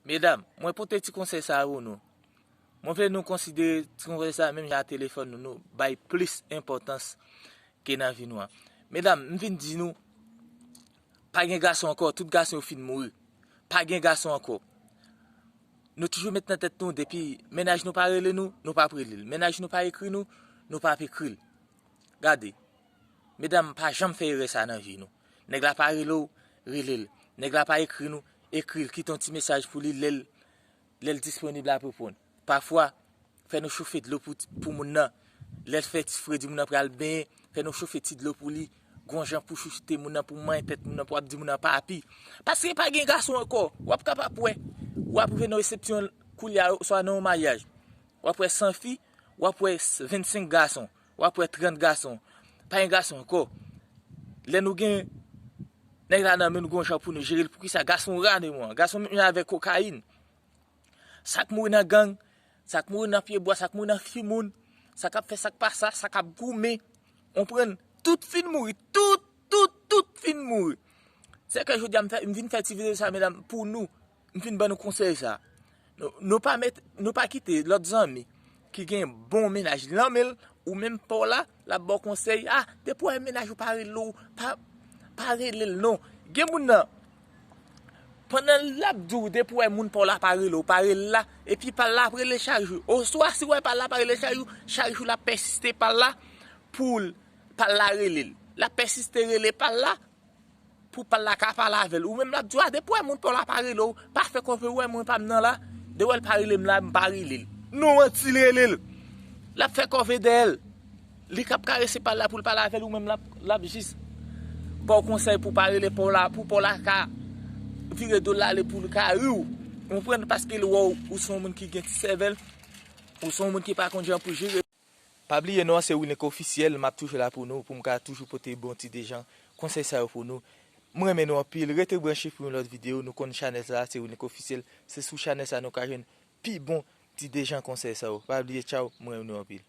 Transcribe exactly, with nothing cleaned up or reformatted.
Medam, mwen pote ti konsèy sa pou nou. Mwen vle nou konsidere ti konsèy sa menm jan a telefòn nou, nou bay plis enpòtans ke nan vi nou an. Medam, m vin di nou, pa gen gason ankò, tout gason yo fin mouri. Pa gen gason ankò. Nou toujou met nan tèt nou, depi mennaj nou pa rele nou, nou p ap rele l. Mennaj nou pa ekri nou, nou p ap ekri l. Gade, medam, pa janm fè erè sa nan vi nou. Nèg la pa rele w, rele l. Nèg la pa ekri nou, ekri l. Kite yon ti mesaj pou li, lè l, lè l disponib l ap reponn. Pafwa, fè nou chofe dlo pou, pou moun nan. Lè l fè ti fredi, moun nan pral benyen, fè nou chofe ti dlo pou li. Gon jan pou chouchoute moun nan, pou manyen tèt moun nan, pou ap di moun nan papi. Paske pa gen gason ankò. W ap kapab wè, w ap rive nan resepsyon koulye a, oswa nan yon maryaj. W ap wè san fi, w ap wè vennsenk gason, w ap wè trant gason. Pa gen gason ankò. Lè nou gen nèg la nan men nou, gon jan pou nou jere l. Poukisa? Gason ra de mwen. Gason menm jan avèk kokayin. Sa k mouri nan gang, sa k mouri nan pyebwa, sa k mouri nan timoun, sa k ap fè sa k pa sa, sa k ap goumen. Konprann? Tout fin mouri, tout, tout, tout fin mouri. Se ke jodi a m fè, m vin fè ti videyo sa, medam, pou nou. M vin ban nou konsèy sa. Nou, nou pa met, nou pa kite lòt zanmi ki gen bon mennaj nan men l, ou menm pa w la, l ap ba w konsèy, ah, depi w wè mennaj ou pa rele w, pa, pa rele l non. Gen moun nan, pandan l ap di w, depi w wè moun pa w la pa rele w, pa rele l la, epi pa l la ap rele chak jou. Oswa si w wè pa l la pa rele chak jou, chak jou l ap pèsiste pa l la pou l, pa l la rele l. L ap pèsiste rele pa l la, pou pa l la ka pale avè l. Ou menm l ap di w, ah, depi w wè moun pa w la pa rele w, pa fè kòve, ou wè mwen pa m nan la. Depi w wè l pa rele m la, m pa rele l. Non, manti l rele l. L ap fè kòve dèyè l. Li k ap karese pa l la pou l pale avè l, ou menm l ap, l ap jis ba w konsèy pou pa rele pa w la, pou pa w la ka vire do l ale pou l ka ri w. Konprann? Paske l wè w, ou se yon moun ki gen ti sèvèl, ou se yon moun ki pa konn jan pou jere. Pa bliye non an se Wilnick Officiel, m ap toujou la pou nou, pou m ka toujou pote bon ti dejan konsèy sa yo pou nou. M renmen nou anpil, rete branche pou yon lòt videyo, nou konn chanèl sa se Wilnick Officiel, se sou chanèl sa nou ka jwenn pi bon ti dejan konsèy sa yo. Pa bliye, tchaw, m renmen nou anpil.